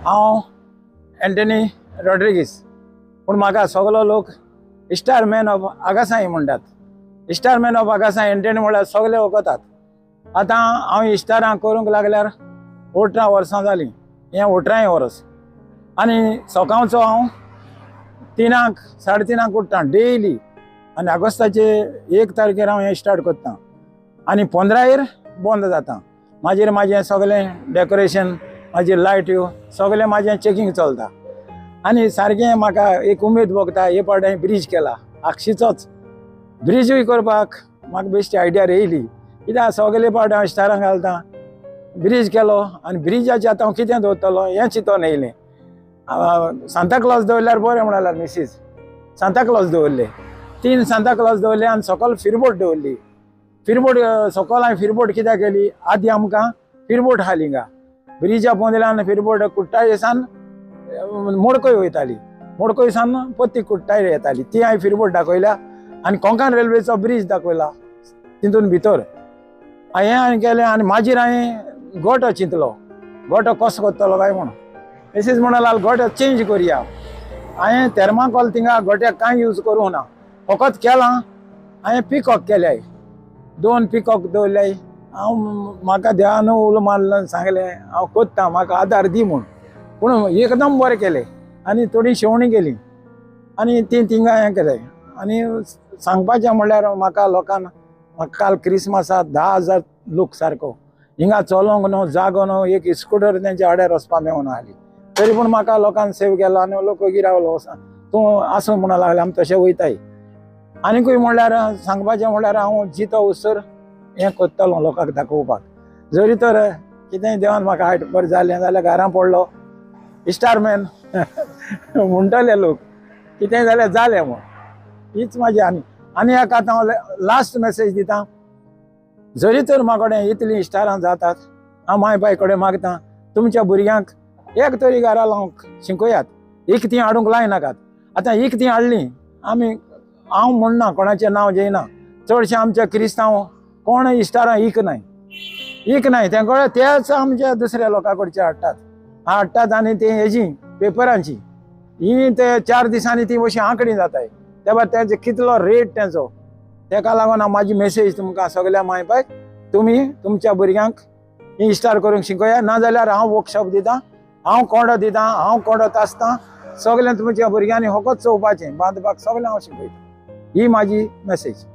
हांव एंटनी रॉड्रिगीस, पूण म्हाका सगलो लोक स्टार मॅन ऑफ आगासाई म्हणटात. स्टार मॅन ऑफ आगासाई एंटनी म्हळ्यार सगळे वळखतात. आतां हांव इस्टारां करूंक लागल्यार 18 वर्सां जालीं, हें 18 वर्स. आनी सकाळचो हांव 3 साडे 3 उठ्ठा डेली आनी ऑगस्टाचे 1 तारखेर हांव हें स्टार्ट करता आनी 15 बंद जाता. मागीर म्हाजें सगळें डेकोरेशन, म्हाजी लायट्यो सगळें म्हाजें चॅकींग चलता आनी सारकें म्हाका एक उमेद भोगता. हे पावट हांवें ब्रीज केला, आक्षीचोच ब्रिजूय करपाक म्हाका बेश्टी आयडिया येयली, कित्याक सगळे पावट हांव स्टारां घालता. ब्रीज केलो आनी ब्रिजाचेर आतां हांव कितें दवरतलो हें चिंतून येयलें. सांता क्लॉज दवरल्यार बरें म्हणल्यार मिसीस, सांता क्लॉज दवरले, 3 सांता क्लॉज दवरले आनी सकयल फिरबोट दवरली. फिरबोट सकयल हांवें फिरबोट कित्याक केली, आदी आमकां फिरबोट हाली हिंगा ब्रिजा पोंदल्यान फिरबोट कुट्टाय सान मोडकय वयताली, मोडकय सान परती कुट्टाय येताली, ती हांवें फिरबोट दाखयल्या आनी कोंकण रेल्वेचो ब्रीज दाखयला तितून भितर हें हांवें केलें. आनी मागीर हांवें गोटो चिंतलो, गोटो कसो करतलो काय म्हूण. मिसीस म्हणून गोटो चेंज करुया. हांवें थेर्माकोल थिंगा गोट्याक कांय यूज करूंक ना, फकत केलां हांवें पिकॉक केल्याय, 2 पिकॉक दवरल्याय. हांव म्हाका देवान उलो मारलो, सांगलें हांव कोत्ता, म्हाका आदार दी म्हूण. पूण एकदम बरें केलें आनी थोडी शेवणी केली आनी ती थिंगा हें केलें. आनी सांगपाचें म्हणल्यार म्हाका लोकांक, म्हाका काल क्रिसमसाक 10,000 लोक सारको हिंगा चलोंक न्हू, जागो न्हू, एक स्कुटर तेंच्या आड्यार वचपाक मेळना आसली, तरी पूण म्हाका लोकांक सेव केलो आनी लोक ओगी रावलो. तूं आसूं म्हणून लागले, आमी तशें वयताय. आनीकूय म्हणल्यार सांगपाचें म्हणल्यार हांव जितो वचसर हें करतलो लोकांक दाखोवपाक. जरी तर कितेंय देवान म्हाका हायट बरें जालें जाल्यार घरां पडलो स्टारमॅन म्हणटले लोक, कितेंय जाल्यार जालें म्हूण. हीच म्हाजी. आनी आनी एक आतां हांव लास्ट मॅसेज दिता, जरी तर म्हाका कडेन इतलीं इस्टारां जातात, हांव माय बाय कडेन मागता तुमच्या भुरग्यांक एक तरी घरा लावंक शिकयात, एक ती हाडूंक लायनाकात. आतां एक ती हाडली आमी, हांव म्हणना कोणाचें नांव घेयना, चडशे आमचे क्रिस्तांव कोण इस्टारां इक नाय, इक नाय तेंकडे तेच आमच्या दुसऱ्या लोकां कडचे हाडटात, हाडटात आनी ते हेजी पेपरांची ही ते 4 दिसांनी ती अशी आंकडी जाताय. ते भायर तेंचे कितलो रेट तेंचो, तेका लागून हांव म्हाजी मेसेज तुमकां सगल्या माय बापायक, तुमी तुमच्या भुरग्यांक इस्टार करूंक शिकया, नाजाल्यार हांव वर्कशॉप दितां, हांव कोंडो दितां, हांव कोंडो तासतां, सगळें तुमच्या भुरग्यांनी फकत चोवपाचें, बांदपाक सगळें हांव शिकयतां. ही म्हाजी मेसेज.